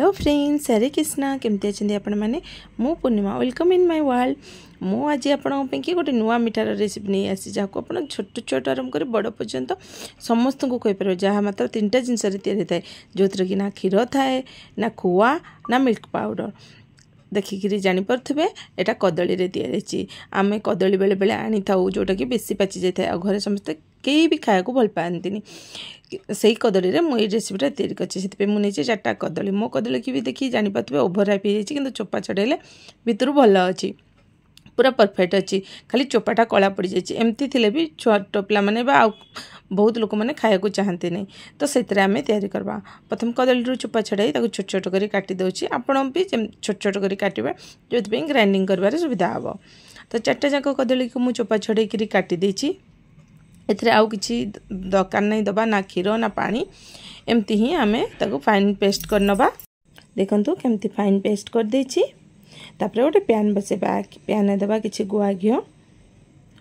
Hello friends, Hare Krishna. କେମିତି ଅଛନ୍ତି ଆପଣମାନେ? ମୁଁ ପୂର୍ଣ୍ଣିମା, welcome in my world. ମୁଁ ଆଜି ଆପଣଙ୍କ ପାଇଁକି ଗୋଟେ ନୂଆ ମିଠାର ରେସିପି ନେଇ ଆସିଛି, ଯାହାକୁ ଆପଣ ଛୋଟ ଛୋଟ ଆରମ୍ଭ କରି ବଡ଼ ପର୍ଯ୍ୟନ୍ତ ସମସ୍ତଙ୍କୁ କହିପାରିବେ, ଯାହା ମାତ୍ର ତିନିଟା ଜିନିଷରେ ତିଆରି ହେଇଥାଏ, ଯେଉଁଥିରେ କି ନା କ୍ଷୀର ଥାଏ, ନା ଖୁଆ, ନା ମିଲ୍କ ପାଉଡ଼ର। ଦେଖିକିରି ଜାଣିପାରୁଥିବେ, ଏଇଟା କଦଳୀରେ ତିଆରି ହେଇଛି। ଆମେ କଦଳୀ ବେଳେବେଳେ ଆଣିଥାଉ ଯେଉଁଟାକି ବେଶୀ ପାଚି ଯାଇଥାଏ, ଆଉ ଘରେ ସମସ୍ତେ କେହି ବି ଖାଇବାକୁ ଭଲ ପାଆନ୍ତିନି। ସେଇ କଦଳୀରେ ମୁଁ ଏଇ ରେସିପିଟା ତିଆରି କରିଛି। ସେଥିପାଇଁ ମୁଁ ନେଇଛି ଚାରିଟା କଦଳୀ। ମୋ କଦଳୀକି ବି ଦେଖି ଜାଣିପାରୁଥିବେ ଓଭର ରାଇପ୍ ହେଇଯାଇଛି, କିନ୍ତୁ ଚୋପା ଛଡ଼େଇଲେ ଭିତରୁ ଭଲ ଅଛି, ପୁରା ପରଫେକ୍ଟ ଅଛି, ଖାଲି ଚୋପାଟା କଳା ପଡ଼ିଯାଇଛି। ଏମିତି ଥିଲେ ବି ଛୋଟ ପିଲାମାନେ ବା ଆଉ ବହୁତ ଲୋକମାନେ ଖାଇବାକୁ ଚାହାନ୍ତିନି, ତ ସେଥିରେ ଆମେ ତିଆରି କରିବା। ପ୍ରଥମେ କଦଳୀରୁ ଚୋପା ଛଡ଼ାଇ ତାକୁ ଛୋଟ ଛୋଟ କରି କାଟି ଦେଉଛି। ଆପଣ ବି ଛୋଟ ଛୋଟ କରି କାଟିବେ, ଯେଉଁଥିପାଇଁ ଗ୍ରାଇଣ୍ଡିଙ୍ଗ କରିବାରେ ସୁବିଧା ହେବ। ତ ଚାରିଟା ଯାକ କଦଳୀକୁ ମୁଁ ଚୋପା ଛଡ଼େଇକିରି କାଟି ଦେଇଛି। ଏଥିରେ ଆଉ କିଛି ଦରକାର ନାହିଁ ଦେବା, ନା କ୍ଷୀର ନା ପାଣି। ଏମିତି ହିଁ ଆମେ ତାକୁ ଫାଇନ୍ ପେଷ୍ଟ କରିନେବା। ଦେଖନ୍ତୁ କେମିତି ଫାଇନ୍ ପେଷ୍ଟ କରିଦେଇଛି। ତାପରେ ଗୋଟେ ପ୍ୟାନ୍ ବସେଇବା। ପ୍ୟାନ୍ରେ ଦେବା କିଛି ଗୁଆ ଘିଅ।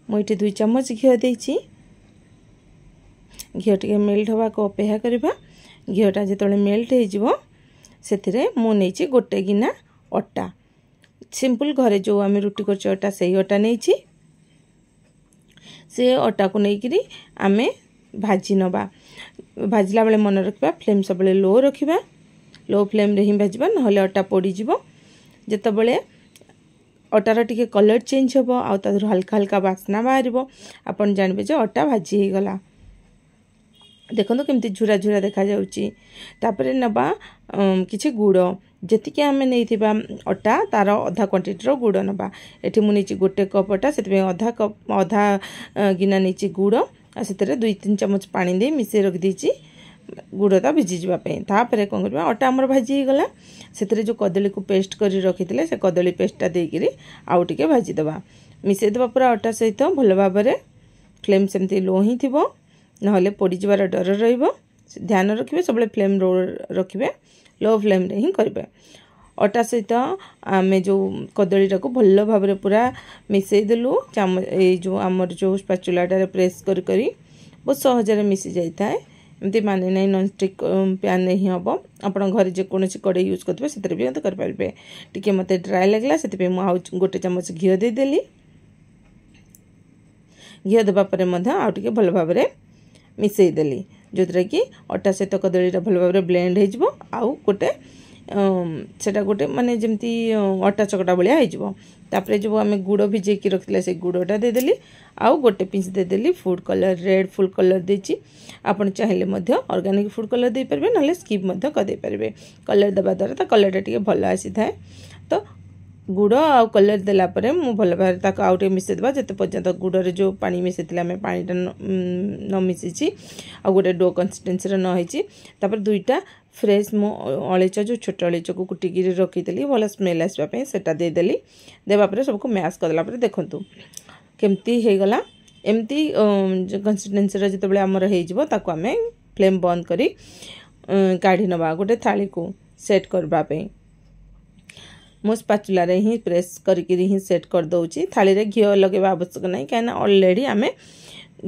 ମୁଁ ଏଠି 2 ଚାମଚ ଘିଅ ଦେଇଛି। ଘିଅ ଟିକେ ମେଲ୍ଟ ହେବାକୁ ଅପେକ୍ଷା କରିବା। ଘିଅଟା ଯେତେବେଳେ ମେଲ୍ଟ ହେଇଯିବ, ସେଥିରେ ମୁଁ ନେଇଛି ଗୋଟେ ଗିନା ଅଟା। ସିମ୍ପଲ୍ ଘରେ ଯେଉଁ ଆମେ ରୁଟି କରୁଛେ ଅଟା, ସେଇ ଅଟା ନେଇଛି। ସେ ଅଟାକୁ ନେଇକରି ଆମେ ଭାଜି ନେବା। ଭାଜିଲା ବେଳେ ମନେ ରଖିବା, ଫ୍ଲେମ୍ ସବୁବେଳେ ଲୋ ରଖିବା। ଲୋ ଫ୍ଲେମ୍ରେ ହିଁ ଭାଜିବା, ନହେଲେ ଅଟା ପୋଡ଼ିଯିବ। ଯେତେବେଳେ ଅଟାର ଟିକେ କଲର୍ ଚେଞ୍ଜ ହେବ ଆଉ ତା ଦେହରୁ ହାଲକା ହାଲକା ବାସ୍ନା ବାହାରିବ, ଆପଣ ଜାଣିବେ ଯେ ଅଟା ଭାଜି ହେଇଗଲା। ଦେଖନ୍ତୁ କେମିତି ଝୁରା ଝୁରା ଦେଖାଯାଉଛି। ତାପରେ ନେବା କିଛି ଗୁଡ଼। ଯେତିକି ଆମେ ନେଇଥିବା ଅଟା, ତା'ର ଅଧା କ୍ୱାଣ୍ଟିଟିର ଗୁଡ଼ ନେବା। ଏଠି ମୁଁ ନେଇଛି ଗୋଟେ କପ୍ ଅଟା, ସେଥିପାଇଁ ଅଧା କପ୍, ଅଧା ଗିନା ନେଇଛି ଗୁଡ଼। ଆଉ ସେଥିରେ 2-3 ଚାମଚ ପାଣି ଦେଇ ମିଶାଇ ରଖିଦେଇଛି ଗୁଡ଼ଟା ଭିଜିଯିବା ପାଇଁ। ତାପରେ କ'ଣ କରିବା? ଅଟା ଆମର ଭାଜି ହେଇଗଲା, ସେଥିରେ ଯେଉଁ କଦଳୀକୁ ପେଷ୍ଟ କରି ରଖିଥିଲେ, ସେ କଦଳୀ ପେଷ୍ଟଟା ଦେଇକିରି ଆଉ ଟିକେ ଭାଜିଦେବା, ମିଶାଇଦେବା ପୁରା ଅଟା ସହିତ ଭଲ ଭାବରେ। ଫ୍ଲେମ୍ ସେମିତି ଲୋ ହିଁ ଥିବ, ନହେଲେ ପୋଡ଼ିଯିବାର ଡର ରହିବ। ଧ୍ୟାନ ରଖିବେ, ସବୁବେଳେ ଫ୍ଲେମ୍ ରଖିବେ, ଲୋ ଫ୍ଲେମ୍ରେ ହିଁ କରିବେ। ଅଟା ସହିତ ଆମେ ଯେଉଁ କଦଳୀଟାକୁ ଭଲ ଭାବରେ ପୁରା ମିଶାଇ ଦେଲୁ। ଏଇ ଯେଉଁ ଆମର ଯେଉଁ ସ୍ପାଚୁଲାଟାରେ ପ୍ରେସ୍ କରି କରି ବହୁତ ସହଜରେ ମିଶି ଯାଇଥାଏ। ଏମିତି ମାନେ ନାହିଁ ନନ୍ଷ୍ଟିକ୍ ପ୍ୟାନ୍ରେ ହିଁ ହେବ, ଆପଣ ଘରେ ଯେକୌଣସି କଡ଼େଇ ୟୁଜ୍ କରୁଥିବେ, ସେଥିରେ ବି ମଧ୍ୟ କରିପାରିବେ। ଟିକେ ମୋତେ ଡ୍ରାଏ ଲାଗିଲା, ସେଥିପାଇଁ ମୁଁ ଆଉ ଗୋଟେ ଚାମଚ ଘିଅ ଦେଇଦେଲି। ଘିଅ ଦେବା ପରେ ମଧ୍ୟ ଆଉ ଟିକେ ଭଲ ଭାବରେ ମିଶାଇ ଦେଲି, ଯେଉଁଥିରେ କି ଅଟା ସହିତ କଦଳୀଟା ଭଲ ଭାବରେ ବ୍ଲେଣ୍ଡ ହେଇଯିବ, ଆଉ ଗୋଟେ ସେଟା ଗୋଟେ ମାନେ ଯେମିତି ଅଟା ଚକଟା ଭଳିଆ ହେଇଯିବ। ତାପରେ ଯେଉଁ ଆମେ ଗୁଡ଼ ଭିଜେଇକି ରଖିଥିଲେ, ସେଇ ଗୁଡ଼ଟା ଦେଇଦେଲି, ଆଉ ଗୋଟେ ପିସ୍ ଦେଇଦେଲି food colour, red food colour ଦେଇଛି। ଆପଣ ଚାହିଁଲେ ମଧ୍ୟ ଅର୍ଗାନିକ୍ ଫୁଡ଼୍ କଲର୍ ଦେଇପାରିବେ, ନହେଲେ ସ୍କିପ୍ ମଧ୍ୟ କରିଦେଇପାରିବେ। କଲର୍ ଦେବା ଦ୍ୱାରା ତା କଲର୍ଟା ଟିକେ ଭଲ ଆସିଥାଏ। ତ ଗୁଡ଼ ଆଉ କଲର୍ ଦେଲା ପରେ ମୁଁ ଭଲ ଭାବରେ ତାକୁ ଆଉ ଟିକେ ମିଶାଇ ଦେବା, ଯେତେ ପର୍ଯ୍ୟନ୍ତ ଗୁଡ଼ରେ ଯେଉଁ ପାଣି ମିଶାଇଥିଲେ ଆମେ, ପାଣିଟା ନ ମିଶିଛି ଆଉ ଗୋଟେ do କନସିଷ୍ଟେନ୍ସିର ନ ହେଇଛି। ତାପରେ ଦୁଇଟା ଫ୍ରେଶ୍ ମୁଁ ଅଳେଇଚ, ଯେଉଁ ଛୋଟ ଅଳେଇଚକୁ କୁଟିକିରି ରଖିଥିଲି ଭଲ ସ୍ମେଲ୍ ଆସିବା ପାଇଁ, ସେଇଟା ଦେଇଦେଲି। ଦେବା ପରେ ସବୁକୁ ମ୍ୟାସ୍ କରିଦେଲା ପରେ ଦେଖନ୍ତୁ କେମିତି ହେଇଗଲା। ଏମିତି କନସିଷ୍ଟେନ୍ସିର ଯେତେବେଳେ ଆମର ହେଇଯିବ, ତାକୁ ଆମେ ଫ୍ଲେମ୍ ବନ୍ଦ କରି କାଢ଼ି ନେବା ଗୋଟେ ଥାଳିକୁ ସେଟ୍ କରିବା ପାଇଁ। ମୁଁ ସ୍ପାଚୁଲାରେ ହିଁ ପ୍ରେସ୍ କରିକିରି ହିଁ ସେଟ୍ କରିଦେଉଛି। ଥାଳିରେ ଘିଅ ଲଗାଇବା ଆବଶ୍ୟକ ନାହିଁ, କାହିଁକିନା ଅଲରେଡ଼ି ଆମେ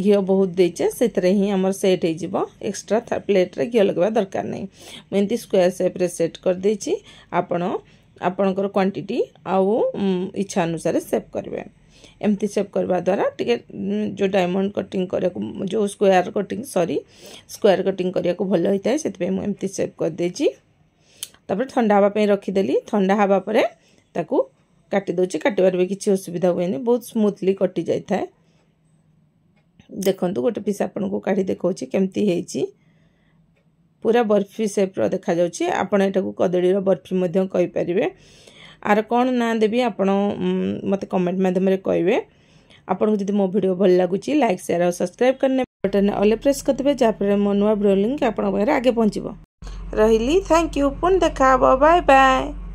ଘିଅ ବହୁତ ଦେଇଛେ, ସେଥିରେ ହିଁ ଆମର ସେଟ୍ ହେଇଯିବ। ଏକ୍ସଟ୍ରା ପ୍ଲେଟ୍ରେ ଘିଅ ଲଗାଇବା ଦରକାର ନାହିଁ। ମୁଁ ଏମିତି ସ୍କୋୟାର ସେପ୍ରେ ସେଟ୍ କରିଦେଇଛି। ଆପଣ ଆପଣଙ୍କର କ୍ୱାଣ୍ଟିଟି ଆଉ ଇଚ୍ଛା ଅନୁସାରେ ସେପ୍ କରିବେ। ଏମିତି ସେପ୍ କରିବା ଦ୍ୱାରା ଟିକେ ଯେଉଁ ଡାଇମଣ୍ଡ କଟିଂ କରିବାକୁ, ଯେଉଁ ସ୍କୋୟାର କଟିଂ, ସରି, ସ୍କୋୟାର କଟିଂ କରିବାକୁ ଭଲ ହୋଇଥାଏ, ସେଥିପାଇଁ ମୁଁ ଏମିତି ସେପ୍ କରିଦେଇଛି। ତାପରେ ଥଣ୍ଡା ହେବା ପାଇଁ ରଖିଦେଲି। ଥଣ୍ଡା ହେବା ପରେ ତାକୁ କାଟି ଦେଉଛି। କାଟିବାରେ ବି କିଛି ଅସୁବିଧା ହୁଏନି, ବହୁତ ସ୍ମୁଥଲି କଟି ଯାଇଥାଏ। ଦେଖନ୍ତୁ, ଗୋଟେ ପିସ୍ ଆପଣଙ୍କୁ କାଢ଼ି ଦେଖାଉଛି କେମିତି ହେଇଛି। ପୁରା ବର୍ଫି ସେପ୍ର ଦେଖାଯାଉଛି। ଆପଣ ଏଟାକୁ କଦଳୀର ବର୍ଫି ମଧ୍ୟ କହିପାରିବେ। ଆର କ'ଣ ନାଁ ଦେବି, ଆପଣ ମୋତେ କମେଣ୍ଟ ମାଧ୍ୟମରେ କହିବେ। ଆପଣଙ୍କୁ ଯଦି ମୋ ଭିଡ଼ିଓ ଭଲ ଲାଗୁଛି, ଲାଇକ୍, ସେୟାର ଆଉ ସବସ୍କ୍ରାଇବ୍ କରିନେବେ। ବଟନ୍ ଅଲ୍ ପ୍ରେସ୍ କରିଦେବେ, ଯାହାଫଳରେ ମୋ ନୂଆ ଭିଡ଼ିଓ ଲିଙ୍କ୍ ଆପଣଙ୍କ ପାଖରେ ଆଗେ ପହଞ୍ଚିବ। ରହିଲି, thank you. ପୁଣି ଦେଖା ହେବ, ବାଏ ବାଏ।